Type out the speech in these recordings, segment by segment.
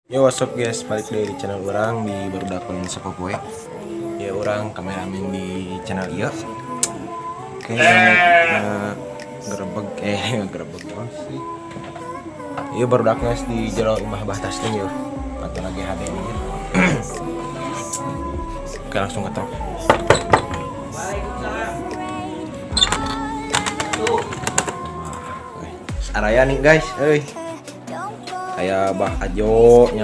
Yo, what's up guys, balik dari channel urang di Barudak Lain Sapopoe. Ya, urang kameramen di channel ieu. Oke, gerebeg gerebeg naon sih. Iya, barudak guys di jero imah Bah Taslim ya. Bantu lagi HD ini ya. Oke, langsung ketok. Oke, Araya nih guys, euy. Aya Bah Ajo nya,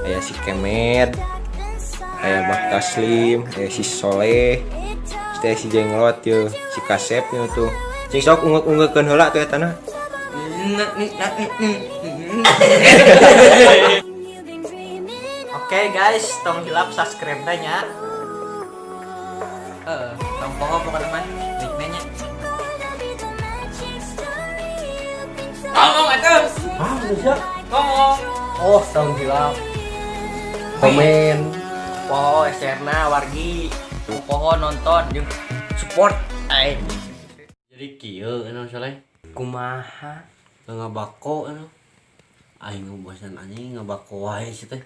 aya si Kemed, aya Bah Taslim, aya si Soleh, terus aya si Jenglot ye, si Kasep nya tuh. Cing sok unggeuk-unggeukkeun heula tuh eta na. Oke guys, tong hilap subscribe nya. Tong poho pokoknya mah like nya. Ngomong atuh. Ah, bisa. Ngomong. Oh, tong hilap. Komen. Poho share-na wargi. Poho nonton jeung support aing. Jadi kieu anu soleh. Kumaha? Ngabako anu. Aing bosan anjing ngabako wae sih teh.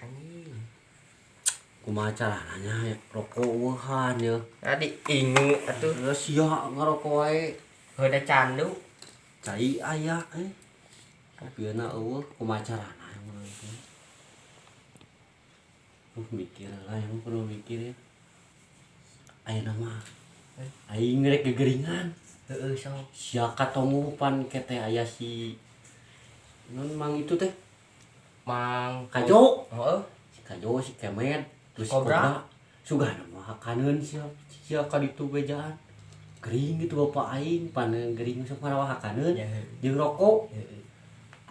Kumaha carana nya rokok eueuhan ye. Tadi ingu atuh. Geus sia ngarokok wae. Heuda candu. Cai aya eh. Kopieuna eueuh kumaha carana mun teh. Mikir lah yang perlu mikir ya. Ayeuna mah aing rek gegeringan. Heeh, sok. Sia katongu pan kete aya si non mang itu teh Mang Kajo. Heeh. Si Kajo, si Kemed, terus si Kobra. Kobra. Sugana mah hakaneun sia sia ka ditu bejaan. Gering gitu bapak aing pan gering sok marawa hakaneun Ya, jeung rokok. heeh.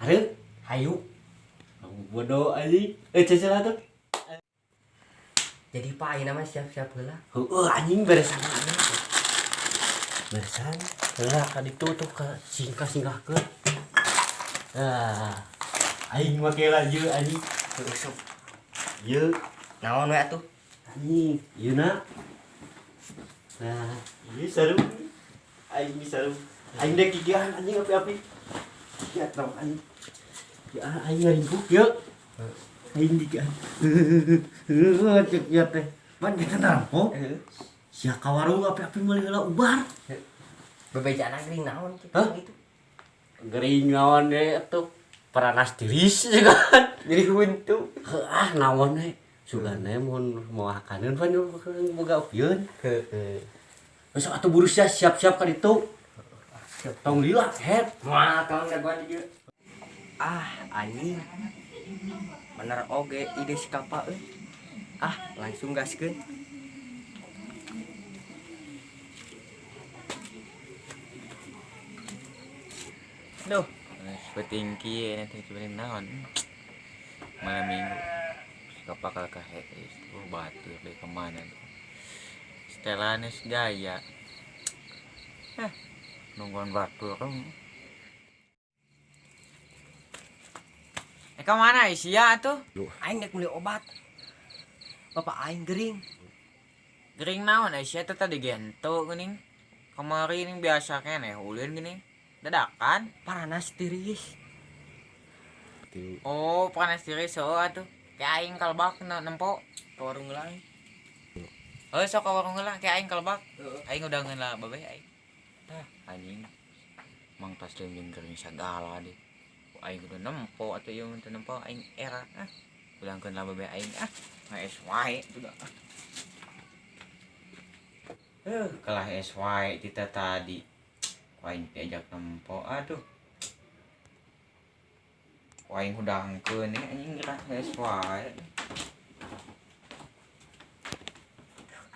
Areuh, Hayu. kamu bodoh anjing. Eh cecela tuh. Jadi Pak ayeuna mah siap-siap heula. Heeh anjing beresan anjing. Beresan heula ka ditu tuh ka singkah-singkahkeun. Ah. Aing make laju anjing. Heeh, sok. Ieu Naon we atuh? anjing, ieu na. Nah, ieu seru. Aing seru. Aing dek gigian anjing api-api. Ya tong anjing. Ya aing ngaringkuk yeuh. Aing gigian. Heuh, cek ieu teh. Pan kita narampo. Heeh. Sia ka warung api-api meuli heula ubar. Bebejana gering naon kitu Hah? gitu. Gering naon we atuh. Paranas tiris juga kan. Jadi huntu. Heuh ah naon we. Sugana mun mau hakaneun pan boga upieun. Heeh. Besok atuh buru sia siap-siap ka ditu. Tong lila head. Moal tong dagoan di dieu. Ah, anjing. Bener oge ide si Kapa euy. Ah, langsung gaskeun. Duh, penting kieu nanti coba naon. Malam minggu. Kapakal ka hees. Oh, batur deh kemana tuh. Setelan gaya. Eh, nungguan batur. Eh, kemana sia tuh? Aing dek meuli obat. Bapak aing gering. Gering naon sia teh tadi gento geuning. Kamari ning biasa keneh ulin geuning. Dadakan. Paranas tiris. Oh, panas tiris heueuh atuh. Kayak aing kalbak nempo. Ke warung lain. Heuh sok ka warung heula, kayak aing kalbak. Aing udah ngeun babe aing. Tah, anjing. Mang Taslim jeung gering sagala deh. Aing udah nempo atuh ieu mun teu nempo aing era ah. Ulangkeun lah babe aing ah. Ngaes wae tuh dah. Kalah es wae kita tadi. Ku aing diajak nempo aduh. Ku aing hudangkeun nih anjing gerak es wae.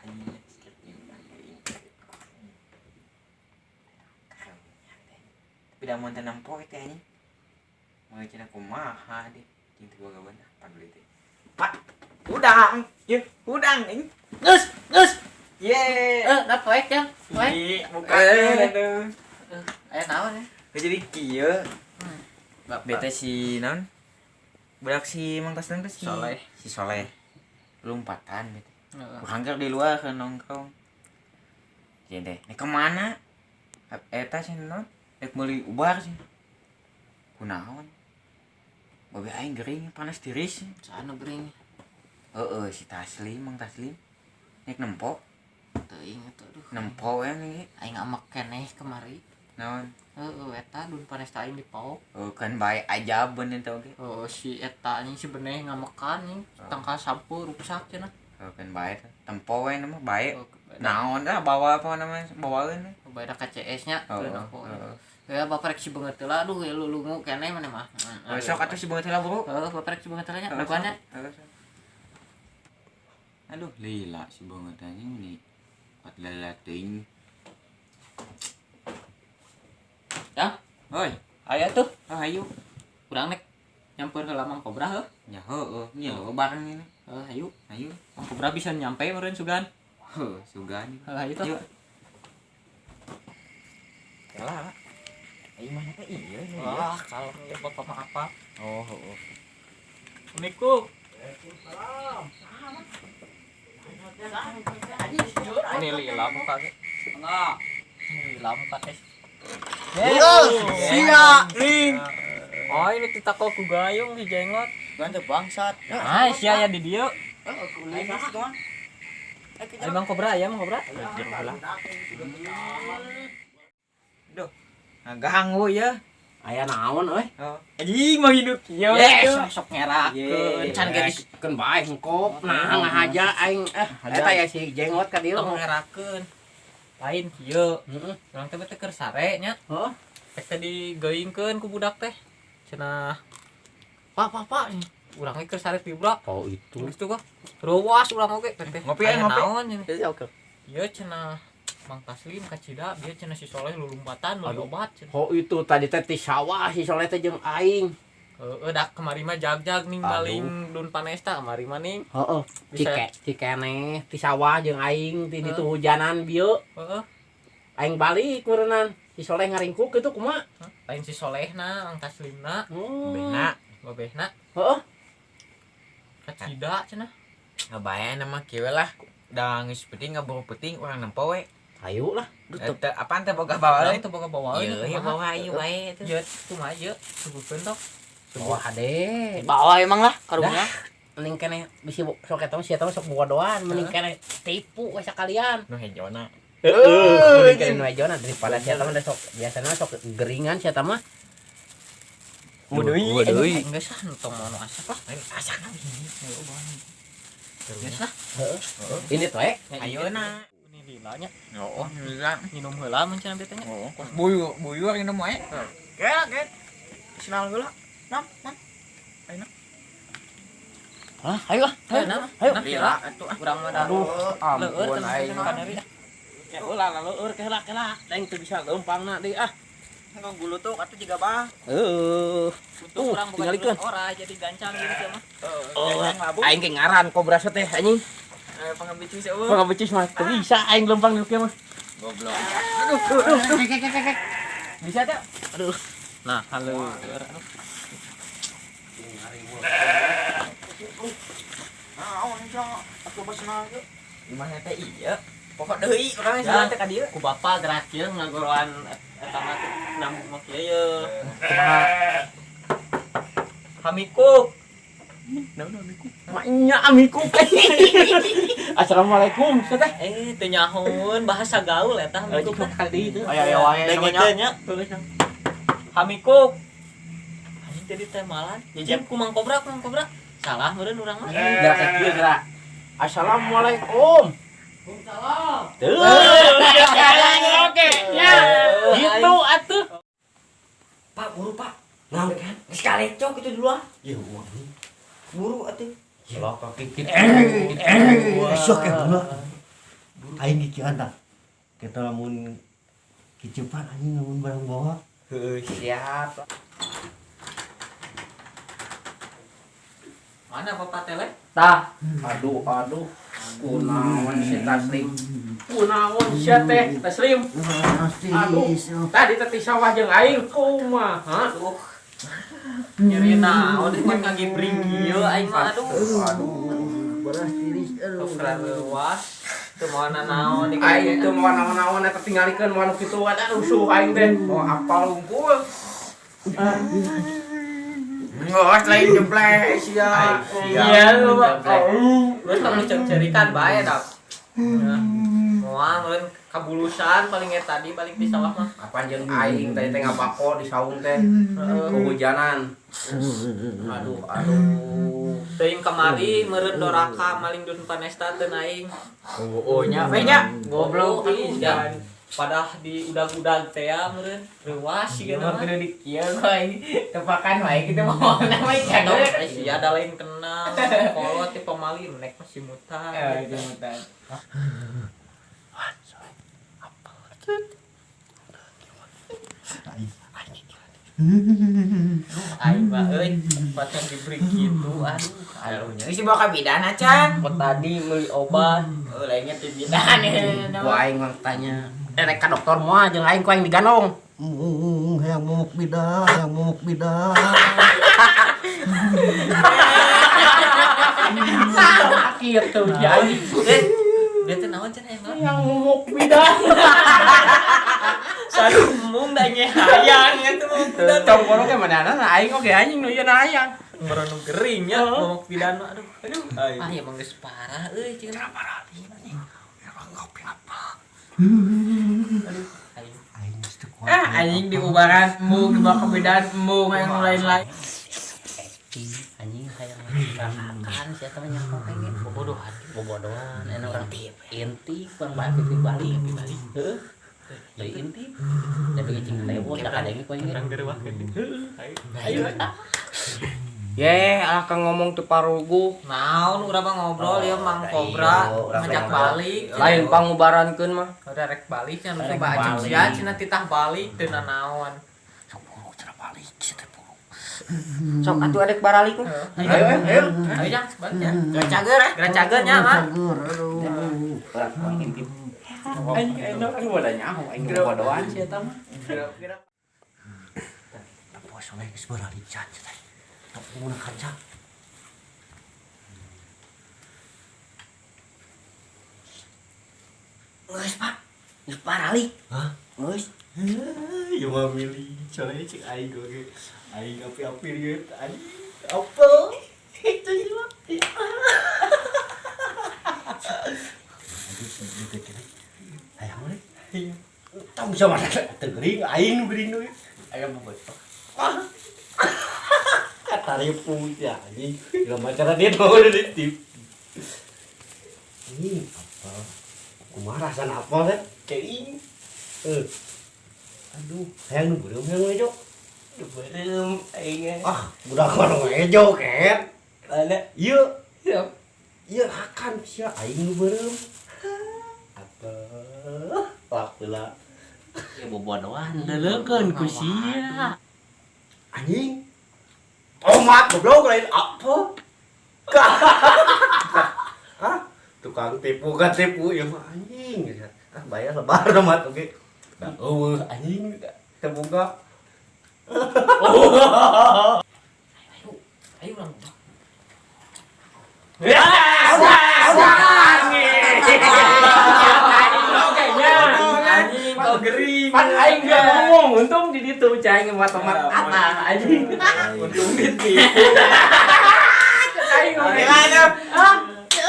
Anjing tapi dah mun teu nempo teh anjing. Mau cenah kumaha deh. Jeung teu boga beunah pan duit teh. Pak, hudang. Ye, hudang anjing. Geus, geus. Ye. Eh, da poek ya. Poek. Ih, buka aduh. Aya naon ya? Jadi kieu. Bapak. Bete si naon? Budak si Mang Taslim teh si Soleh. Si Soleh. Lompatan gitu. Urang keur di luar keur nongkrong. Jeung teh, "Nek kemana?" Eta sih naon? Rek meuli ubar sih. Kunaon? Babe aing gering panas tiris. Sana gering. Heeh, si Taslim, Mang Taslim. Nek nempo, Teuing atuh aduh. Nempo ya nih. Aing amak keneh kemari. Naon? Heeh, eta dun panesta aing dipaok. Oh, kan bae aja bener tau ge. Oh, si eta anjing si beneh ngamekan anjing. Tangkal sampo rusak cenah. Oh, kan bae tempo we nama bae. Oh, Naon dah bawa apa namanya bawaeun. Bae da KCS nya. Oh, Teu nempo. heeh. Ya bapak rek si beungeut heula aduh ya lulungu keneh maneh mah. Oh, sok atuh si beungeut heula buru. Heeh, bapak rek si beungeut heula nya, Heeh, dagoannya. sok. Heeh, sok. Aduh, lila si beungeut anjing nih. Kuat lila teuing. Ya, Oi, ayo tuh. oh ayo. Urang nek nyamper heula Mang Kobra heuh. Ya heueuh, nyilu bareng ini. Heuh, ayo. Ayo. Mang Kobra bisa nyampe meureun sugan. Heuh, sugan. Heuh, ayo tuh. Yuk. Yalah. Ayo mana teh iya ini. Wah, kalau ya bapak mah apa? Oh, heeh. Assalamualaikum. Ini lila muka ge. Enggak. Ini lila muka teh. Sia, ring. Oh, ini ditako ku gayung di jenggot. Gante bangsat. Ah, sia ya di dieu. Aing mah. Ayo Mang Kobra ya, Mang Kobra. Duh. Ngaganggu ya. Aya naon euy? Oh. Anjing mah hidup kieu. Yes. Sok ngerakeun can ge di Keun bae engkop nah ngahaja aing eh eta ya si jenggot ka dieu. tong ngerakeun. Lain kieu. Heeh. Urang teh teh keur sare nya. Heeh. Rek teh digeuyingkeun ku budak teh. Cenah Pak, pak, pak. Urang ge keur sare tibra. Oh itu. Geus tuh kok. Ruwas urang oge teh teh. Ngopi ya, Aya ngopi. naon cenah. Oke. Ieu cenah Mang Taslim kacida bieu cenah si Soleh lulumpatan meuli Aduh. obat cenah. Oh itu tadi teh ti sawah si Soleh teh jeung aing. Heeh, dak kemari mah jag-jag ning Aduh. maling dun panesta kemari mah ning. Heeh. Bisa. Cike cikeneh ti sawah jeung aing ti ditu hujanan bieu. Heeh. Aing balik meureunnan. Si Soleh ngaringkuk kitu kumaha? Lain si Solehna, Mang Taslimna, Oh. Bena. babehna Heeh. kacida cenah. Ngabae nama kieu lah. Da geus penting ngaburu penting urang nempo we. Ayo lah. Eta apaan teh boga bawa Urang euy? teu boga bawaeun Ieu ya kumaha. bawa ieu bae tuh. Ieu kumaha ieu? Suguhkeun tok. Bawa hade. Bawa emang lah karunya. Mending keneh bisi sok eta mah sia mah sok bodoan, mending keneh tipu we sakalian. Nu hejona. Heeh, mending keneh nu ejona daripada sia mah da sok biasana sok geringan sia mah. Waduh, Deui. Geus ah tong mau nu asap lah. Asak. Geus lah. Heeh. Ini tuh eh. Ayo na. Ini lilanya Oh, lila. minum heula mun cenah betanya. Oh, kos buyu, buyu ari nemu eh. Kayak kayak. Senal heula. Nam, nam. Hah, ayo ah. Ayo, nah, Ayo. nah, Lila atuh ah. Urang mah da. Aduh, Leueur ampun aing mah. kaneri. Ulah lah leueur kela kela. Aing teu bisa leumpangna deui ah. Ngagulutuk atuh jiga bah. Heuh. Untuk urang bukan Tingalikeun. ora jadi gancang gitu mah. Oh, Gancang labu. aing ge ngaran kobra teh anjing. Eh pangabicis eueuh. Pangabecis mah teu bisa aing leumpang nu kieu mah. Goblok. Aduh, aduh, aduh. Bisa teh? Aduh. Nah, halo. Naon cong? Atuh basna ge. Gimana teh iya? Pokok deui urang Ya. jalan teh ka dieu. Ku bapak gerak kieu ngagoroan eta mah teh nambung mah kieu ye. Hamikuk. Maknya amiku. Assalamualaikum, teh. Eh, teu nyahoeun bahasa gaul eta hamikuk. Hamikuk kali itu. Ayo ayo wae Dengekeun nya. Hamikuk. Anjing tadi teh malan. Jep ku Mang Kobra, ku Mang Kobra. Salah meureun urang mah. Gerak kieu gerak. Assalamualaikum. Waalaikumsalam. Tuh. Oke, ya. Gitu atuh. Pak, buru Pak. Naon kan? Geus kalecok itu dulu ah. Ya uang. Buru atuh. Lah kaki kitu. Sok ya buru. Aing kikieuan tah. Kita lamun kicepan anjing lamun barang bawa. Heuh, siap. Mana Bapak tele? Tah, aduh aduh. Kunaon si Taslim. Kunaon sia teh Taslim. Aduh, tadi teh ti sawah jeung aing kumaha? Aduh. Nyeri naon mah ngagibring kieu aing mah aduh. Aduh, Beras tiris aduh. Sok rareuwas. Teu moal nanaon di Aing teu moal naon-naon eta tingalikeun moal nu kitu ada rusuh aing teh. Mau apal unggul. Nggak lain jempleh sia. Iya lu mah. Terus kamu cerikan bae dah. Moal meureun kabulusan paling eta tadi balik di sawah mah. Apaan jeung aing tadi teh ngabako di saung teh. Kehujanan. Aduh, aduh. Teuing kamari meureun doraka maling dun panesta teu aing. Oh, nya we nya. Goblok pisan. Padah di udag-udag teh ya meureun reuas siga Mah mah. kudu di kieu wae. Tepakan wae kitu mah nama ikan. Eh sia ada lain kenal. Kolot ti pamali nek masih mutan. Eh, mutan. Aing mah euy paten diberi kitu aduh. Aduh, nya geus dibawa ka bidan acan. Pot tadi meuli obat. Oh, lainnya ti bidan. Ku aing mah tanya. Rek ka dokter moal jeung aing ku aing digandong. Hayang mumuk bidah, hayang mumuk bidah. Kitu ya anjing. Eh, dia teh naon cenah emang? Hayang mumuk bidah. Saduh mung da nya hayang eta mah bidan. Tong kono ke manana aing oge anjing nu ieu na hayang. Merenu gering nya ngomong bidan mah aduh. Aduh. Ah ya emang geus parah euy cenah. Parah Kopi apa? Aduh, aing. Aing geus teu kuat. Ah, anjing diubaran embung dibawa ke bidan embung yang lain-lain. Anjing hayang makan sia teh nyangkong kayak Bobodohan. bobodohan enak orang intip bang balik di balik di balik heeh deui intip tapi cing lewat da kadenge ku aing Urang gerewahkeun. ayo Ye, alah kang ngomong teu paruguh. Naon urang mah ngobrol ya Mang Kobra ngajak balik. Lain pangubarankeun mah. Udah rek balik nya nu Rek coba acem balik. sia cenah titah balik teu nanaon. Sok buruk cenah balik sia teh buruk. Sok atuh adek baralik mah. Ayo ayo ayo. Ayo jang balik ya. Geura cager ah. Geura cager nya mah. Cager, aduh. Orang intip anjing enak aing bodoh nyaho aing bobodohan sia eta mah. Tempo soleh geus baralik can sia teh. Tok nguna kaca. Geus, Pak. Geus paralik. Hah? Geus. Ya mah milih soleh cek aing oge. Aing api-api lieu anjing. Apel. Itu sih mah. Aduh, deket kene. Hayang we. Tong sama teu gering aing nu gering nu. Aya bobodoh. Kataripu ya anjing. Jelema cara dia mau ditip. Anjing apa? Kumaha rasana apel teh? Kering. Aduh, hayang nu beureum hayang nu ejo. Nu beureum aing. Ah, budak mah nu ejo ket. Ada. Ieu, Siap. ieu hakan sia aing nu beureum. Apa? Laku lah. Ya bobodohan leulekeun ku sia. Anjing. Tomat goblok lain apa? Hah? Tukang tipu kan tipu ya mah anjing. Ah bayar lebar tomat oke. Da eueuh anjing teu boga. Ayo urang. Anjing kok gering. Pan aing gak ngomong, untung di ditu cai ngemat-tomat atah anjing. Untung ditipu. Cek aing ngomong. Ah.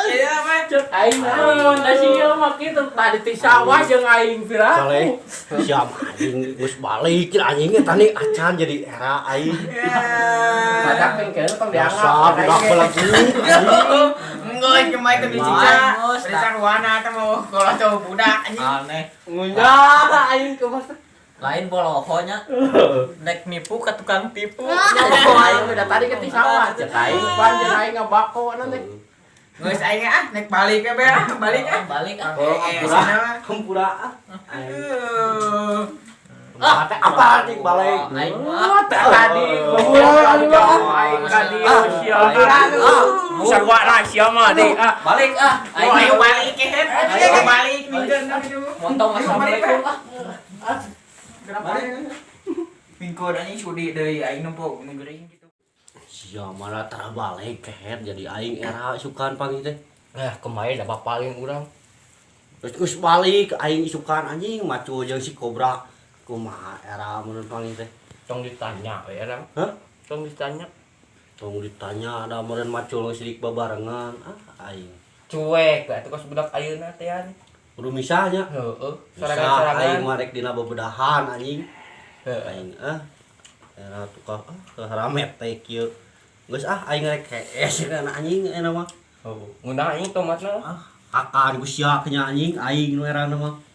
Iya apa? Cek aing naon, da sia mah kitu tadi ti sawah jeung aing pira. Soleh, siap anjing geus balik anjing eta nih acan jadi era aing. Badak kan tong Biasa dianggap. budak belagu. Enggak, cuma itu dicicak. Periksa ruana atau mau kalau tahu budak anjing. Aneh. Ngunyah aing ke masa. Lain bolohonya. Nek nipu ka tukang tipu. Oh, aing udah tadi ke ti sawah, cek aing pan jeung aing ngabako nanti. Geus aing ah, nek balik we ah, balik ah. Balik ah. Oh, ampura. Hampura. Aduh. Ah, teh apa anjing balik? Aing mah Tadi goblok aing ka dieu sia. Sarua lah sia mah deui ah. Balik ah. Ayo Aing balik kehet. Ayo balik mingkeun gitu. montong assalamualaikum ah. Mingkeun anjing sudi deui aing nempo nu gering gitu. Sia malah tara balik kehet jadi aing era isukan panggil teh. Eh, kemarin dapat paling urang. Terus geus balik aing isukan anjing macu jeung si Kobra. Kumaha era mun panggil teh? Tong ditanya we urang. Hah? Tong ditanya. Tong ditanya ada meureun macul geus sidik babarengan. Ah, aing. Cuek atuh kos budak ayeuna teh an. Kudu misahnya. Heeh, Misah aing sorangan-sorangan. mah rek dina bebedahan anjing. Heeh. Aing ah. Era tukang ah rame teh kieu. Geus ah aing rek hees kana anjing eta mah. Oh, ngeunah anjing tomatna. Ah, hakan ku sia nya anjing aing nu erana mah.